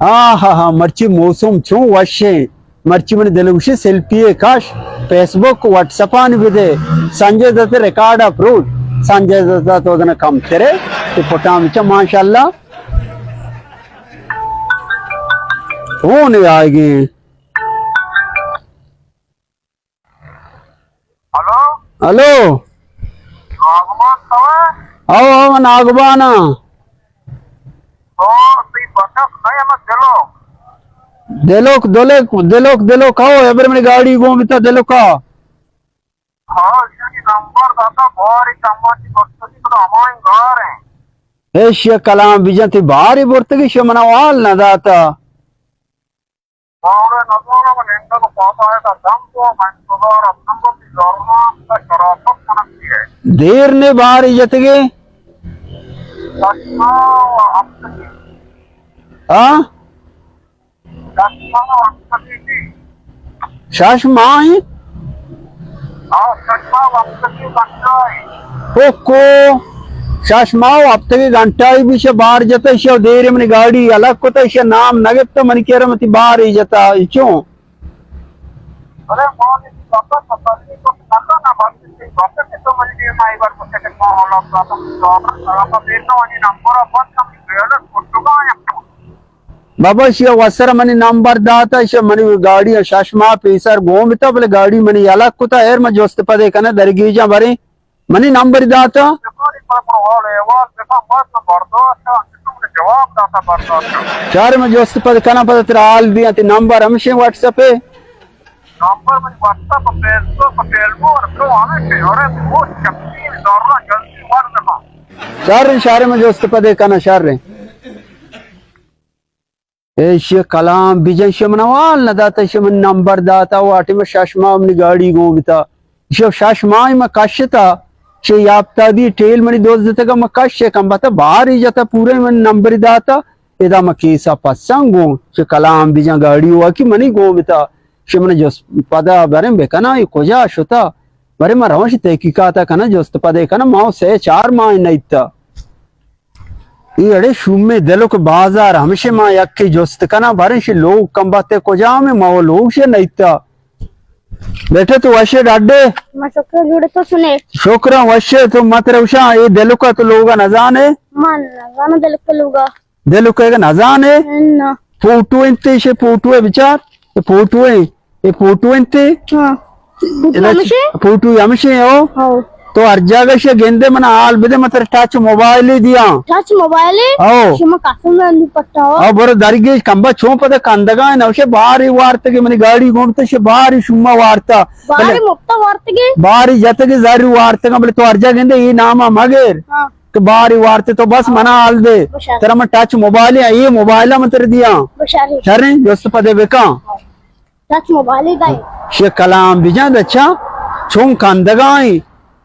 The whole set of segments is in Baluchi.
ہاں، ہاں، ہاں، مرچی موسم چون وشیں۔ مرچی من دل گوشی سیلفی کش، فیس بک، واٹس اپ آنی بدے۔ سنجے دت ریکارڈ اپروڈ۔ سنجے دت تو دن کم ترے، تو پٹام چا ماشاءاللہ۔ کون آئے گی؟ ہلو؟ ہلو؟ ناگمان تو ئے؟ او، او، من ناگمان آں۔ تو تئی بندک نہ ئے، ہمے دلوک۔ دلوک، دلوک، دلوک، دلوک، او، ابر منی گاڑی گون بیتا دلوکا۔ ہاں، ایشانی نمبر داتا، باری کماتی برتگی، تو ہمائیں گار ہیں۔ اے شیخ کلام بجن، تئی باری برتگی، شیخ منا حال نہ داتا۔ باورے نزاناں، من نندگ ءُ پاد آیگ ءَ دم گوں، من انتظار اتکگ ءُ تئی زراں پہ شرافت کنگ بیئے۔ دیر نے بہاری جتگے؟ شش ماہ ءُ ہپتگی۔ ہاں؟ شش ماہ ءُ ہپتگی جی۔ شش ماہ؟ ہاں، شش ماہ ءُ ہپتگی گھنٹہ ءَ۔ او کو، شش ماہ ءُ ہپتگی گھنٹہ ءَ بیش بار جتہ، ایشی ءَ دیر منی گاڑی الگ کتہ، ایشی ءَ نام نہ گپتہ، منی کرا وتی بار ئی جتہ، ای چون؟ ارے ما نے بابا تسلی کو نہ نہ بس بس کہ تو منی دیر مائی بار مجھے کہ ما حالا داتا، تو اپنا دیر نہ وانی نمبر بند نہ بیلنس کٹگا ہے۔ بابا، ایشی ءَ وسر منی نمبر داتا، ایشی ءَ منی گاڑی ءَ شش ماہ پیسر گون بیتا، بلے گاڑی منی یلہ کتا، ایر من جست پدے کناں درگیجاں بریں۔ منی نمبر داتا۔ شر، من جست پد کناں، پدا ترا حال دیاں، تئی نمبر ہمشیں واٹس ایپ ءَ۔ نمبر منی واٹس ایپ ءَ، فیس بک ءَ، ٹیلیگرام ءَ، تو ہمشیں، ارے، وہ شخصی دورہ جلدی ور نہ۔ شر، شر، من جست پدے کناں، شر۔ ایشی کلام بجن، ایشی من حال نہ داتا، ایشی من نمبر داتا، واٹی من شش ماہ منی گاڑی گون بیتا۔ ایشی شش ماہ من کشتا، ایشی یاپتا دی ٹیل منی دزتگا، من کش کم بتا باری جتا، پورے من نمبر داتا، ادا من کیسا پسن گون، ایشی کلام بجن گاڑی واکی منی گون بیتا، ایشی من جس پدا بریں بکنا، یہ کجا شتا؟ برے من روان شی تحقیقاتا کناں، جست پدے کناں، ما سے چار ماہ نیتا۔ اے اڑے شومیں دلک بازار ہمشے ما یکے جست کناں، برے شی لوگ کم باتے کجام، ما وہ لوگ شے نیتا۔ بیٹے تو وشے ڈاڈے؟ ما شکر جوڑے تو سنے۔ شکراں وشے تو مت روشاں، اے دلکا تو لوگا نزانے؟ ما نزاناں دلک لوگا۔ دلک ءَ نزانے؟ نہ۔ فوٹو انت، ایشی فوٹو ءَ بچار۔ اے فوٹو ءَ، اے فوٹو انت۔ ہاں۔ فوٹو ادا ہمشے؟ فوٹو ہمشے ہو۔ ہاں۔ تو ہر جاگہ شے گندے، من حال بدے، من ترا ٹچ موبائل ہی دیاں۔ ٹچ موبائل ہی؟ ہاں۔ شما قسم نہ پٹا ہو۔ ہاں، برو درگیج کمبا چون پدا کندگا ہے، نوشے باری وارتگی منی گاڑی گون تو شے باری شما وارتا۔ باری بلے مفتا وارتگی؟ باری جتگی زاری وارتگا، بلے تو ہر جاگہ گندے، یہ نام مگر۔ ہاں۔ کہ باری وارتے تو بس منا حال دے۔ بشار۔ ترا من ٹچ موبائل ہے، یہ موبائل من تر دیاں۔ بشار۔ شریں، جست پدے بکاں۔ ٹچ موبائل ہی دائی۔ شی کلام بجان دچا، چون کندگائیں۔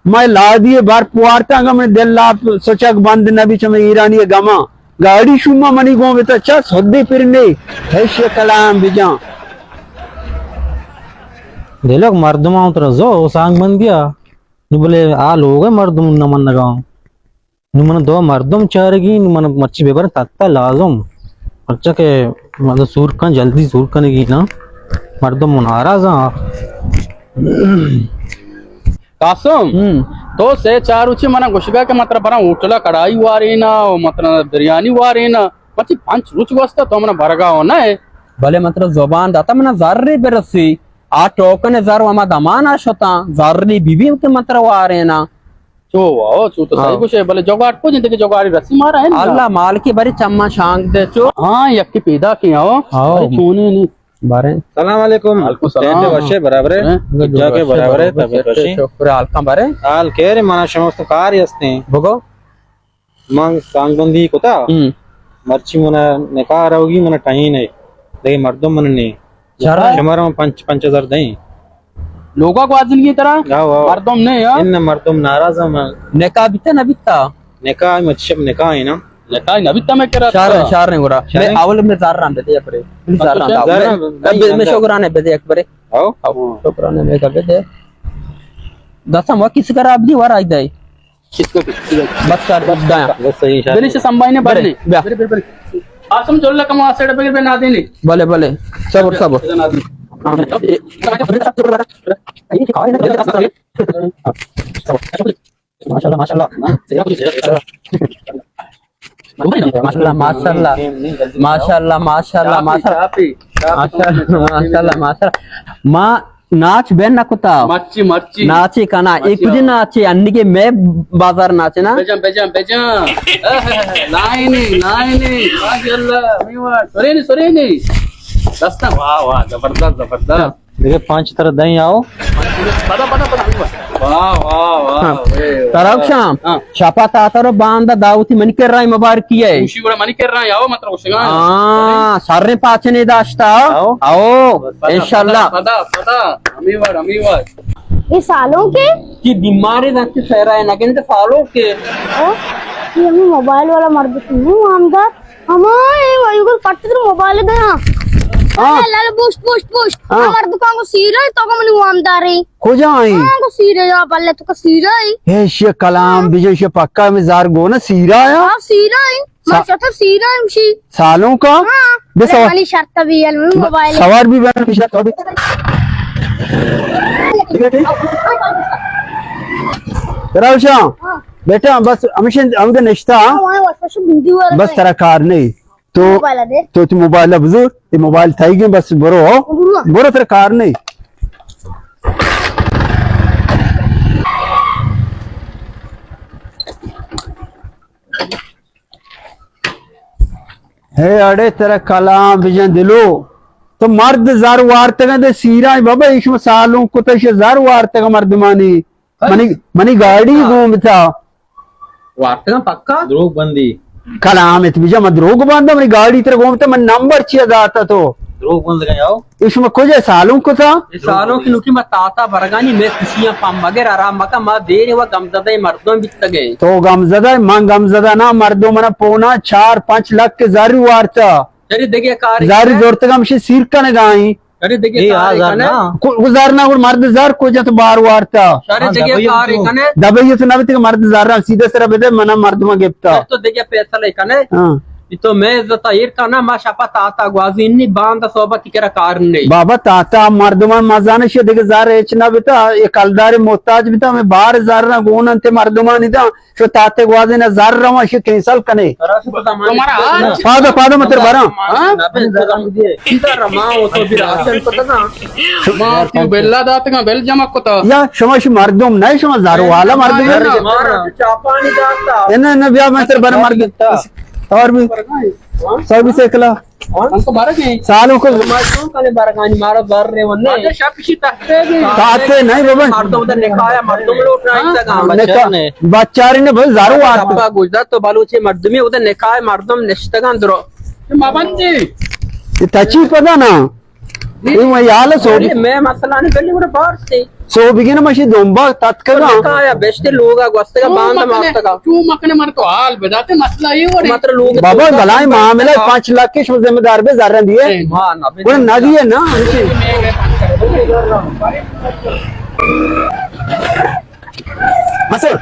میں لادی برف وارتا، اگا من دل لاپ سچک بند نبی چمے ایرانی گما۔ گاڑی شما منی گون بیتا چا سدی پر نے۔ ہے شی کلام بجان۔ دلک مردم آؤں ترا زو سانگ بندیا۔ نو بلے آ لوگ ءِ مردم نہ منگا۔ نو من دو مردم چارگی، نو من مرچی ببر تتا لازم۔ پرچا کہ مطلب سور کن، جلدی سور کنگی نا۔ مردم ناراض آں۔ قاسم، ہم۔ تو سے چار روچی منا گوشگا کہ مطلب برا ہوٹل کڑائی وارینا، مطلب بریانی وارینا۔ مرچی پنچ روچ گوستا تو منا برگا ہو نہ۔ بلے مطلب زبان داتا منا زر برسی۔ آ ٹوکن زر و ہما دمانا شتاں، زری بی بی کہ من ترا وارینا۔ چو واو، چو تو صحیح ہاں۔ گوشے، بلے جوگاڑ کو جنتے کہ جوگاڑی رسی مارا ہے نا۔ اللہ مالکی بری چما شانگ دے چو۔ ہاں، یکی پیدا کی ہو۔ ہاں۔ بری چونے نی۔ بارے۔ سلام علیکم۔ وعلیکم السلام۔ ٹینڈے وشے برابرے۔ ہیں؟ جا کے برابرے، برابرے، تب وشی۔ شکر حال کن بارے۔ حال کہہ رہے منا شما تو کار ہستے ہیں۔ بگو۔ من سانگ بندی کتا، ہم۔ مرچی منا نکاح روگی، منا ٹہین ہے، دگہ مردم من نے۔ شرع۔ شمارا من پنچ، پنچ ہزار دیں۔ لوگا گوازنگی ترا؟ ہاں، ہاں۔ مردم نے، ہاں؟ ان مردم ناراض ہیں من۔ نکاح بیتا نہ بیتا؟ نکاح مچ شب نکاح ہے نا۔ نکاح نہ بیتا میں کرا شار، شار نے گورا۔ شار میں نے؟ اول میں زار ران دے یک برے۔ پلیز زار ران دے۔ زار ران دے۔ میں شوگرانے بدے یک برے۔ ہاں؟ ہاں، شوگرانے میں بدے۔ دسم وا کس کرا ابدی ور آئی دے۔ کس کو کس کو؟ بس کر، بس دایا۔ بس صحیح ہے۔ بلے سے سمبھائی نے بھرنے۔ بیا۔ بلے، بلے، بلے۔ آسم جل کم آسڑ بگر بے نادینی۔ بلے، بلے۔ صبر، صبر۔ ماشاءاللہ، ماشاءاللہ۔ ماشاءاللہ، ماشاءاللہ، ماشاءاللہ، ماشاءاللہ، ماشاءاللہ۔ ماشاءاللہ، ماشاءاللہ، ماشاءاللہ۔ ما ناچ بین نہ کتا۔ مرچی، مرچی۔ ناچے کنا، اے مرچی کجی آ۔ ناچے، انگے میں بازار ناچے نا۔ بجن، بجن، بجن۔ لائنی، لائنی۔ ماشاءاللہ، میوہ۔ سرینی، سرینی۔ دستا، واہ، واہ، زبردست، زبردست۔ دیگہ پانچ تر دیں آؤ۔ پدا، پدا، پدا۔ واہ، واہ، واہ، ہاں۔ ارے، تراک شام۔ ہاں۔ شپا تاتر و باندا دعوتی منی کر رہا ہے، مبارکی ہے۔ خوشی گڑا منی کر رہا ہے، آؤ مطلب گوشگا۔ ہاں، سریں پاچنے داشتا۔ آؤ۔ آؤ، پدا، انشاءاللہ۔ پدا، پدا، پدا۔ ہمیں وار، ہمیں وار۔ یہ سالوں کے؟ یہ بیماری دانتی سہرا ہے، نگن تو سالوں کے۔ ہاں؟ یہ ہمیں موبائل والا مرد تو نہیں، ہم دار۔ ہمائے ویگل کٹ در موبائل دے ہاں۔ ہاں۔ لال پوش، پوش، پوش۔ ہاں۔ ہمار دکان کو سیرے تو کو منی وام دارے۔ کجا آئی؟ ہاں، کو سیرے یا بلے تو کو سیرے۔ ہے شی کلام ہاں۔ بجے شی پکا میں زار گونا سیرا یا؟ ہاں، سیرے۔ ما سا-، چوتو سیرے ہمشی۔ سالوں کا؟ ہاں۔ بس لے اور منی شرط بھی ہے، موبائل۔ سوار بھی بنا پیچھے تو بھی۔ ٹھیک ہے، ٹھیک۔ راوشا، ہاں۔ بیٹا، بس ہمیشہ ہم نشتا۔ ہاں، وہاں واسطہ شو بندی ہوا بس ہے۔ ترا کار نہیں۔ تو، موبائل دے۔ تو، تو موبائل بزور، یہ موبائل تھائی گئے، بس برو۔ برو۔ برو، ترا کار نہیں۔ ہے اڑے ترا کلام بجن دلو۔ تو مرد زر وارتگاں دے سیرا بابا، ایش سالوں کتش زر وارتگاں مردمانی۔ منی، منی گاڑی گوم بتا۔ وارتگاں پکا؟ دروگ بندی۔ کلام ات بجا، من دروگ بندم، منی گاڑی تر گوم بتا، من نمبر چیا داتا تو؟ دروگ بندگا یاو۔ اے شما کجا سالوں کتا؟ اے سالوں کی نوکی ما تاتا برگانی، میں خوشیاں پم مگر آرام مکا، ما دیر و غمزدہ مردم بیتگے۔ تو غمزدہ، من غمزدہ نا، مردم منا پونا چار پنچ لکھ زر وارتا۔ چری دگہ کارے زر کنے؟ زورتگا مشی سیر کنگا ایں۔ چری دگہ اے کارے آزار کنے؟ نا۔ کو-، گزار نہ گڑ مرد زر کجا تو بار وارتا۔ چری ہاں، دگہ دبئی کارے تو۔ کنے؟ دبئی تو نہ بیتگ مرد زر سیدھے سر بدے منا مردم گپتا۔ پھر تو دگہ فیصلہ کنے؟ ہاں۔ اے تو میں عزت ایر کنا، ما شپا تاتا گوازی نی، باندا صحبت کرا کار نی۔ بابا تاتا مردمان مزانش دگہ زر ہچ نہ بیتا، اے کلدار محتاج بیتا، میں بار زر نہ گون انت مردمانی دا۔ شو تاتے گوازینا زر رواں، شو کینسل کنے۔ تمہارا حال پادا، پادا متر براں۔ ہاں؟ ما تو بلا داتگاں، بل جمع کتا۔ یا شما شو مردم نہ، شما زر والا مردم ہے۔ مارا چاپانی داتا۔ نہ، نہ، بیا متر بر مردم۔ اور بھی۔ سو بھی سیکلا۔ ہاں؟ ہم تو بارہ گئے۔ سالوں کو۔ ما چون کنے بارہ گانی، مارا بار رے ون نے۔ آج شپ شی تختے گئے۔ تاتے نہیں بابا۔ مردم ادھر نکایا، مردم لوٹ رہا ہے، ہاں؟ نکاح۔ بچاری نے بھائی زارو آتا۔ ابا گجرات تو بلوچے مردمی ادھر نکاح مردم نشتگان درو۔ ما بندی۔ یہ تچی پتا نا۔ یہ میں یال سو۔ ارے میں مسئلہ نہیں، پہلے وہ بار سے۔ سوبگین مشی دمبا تتکگا۔ کایا بشتے لوگا گوستگا، چون باند مکنے، مارتگا۔ چون مکنے، مر تو حال بداتے، مسئلہ یہ وڑی۔ مطلب لوگ بابا، تو بلائی معاملہ، پانچ لاکھ کے شما ذمہ دار بے، زر دیے۔ اے، ہاں، نہ، بے وہ نہ دیے نا۔ مسئلہ۔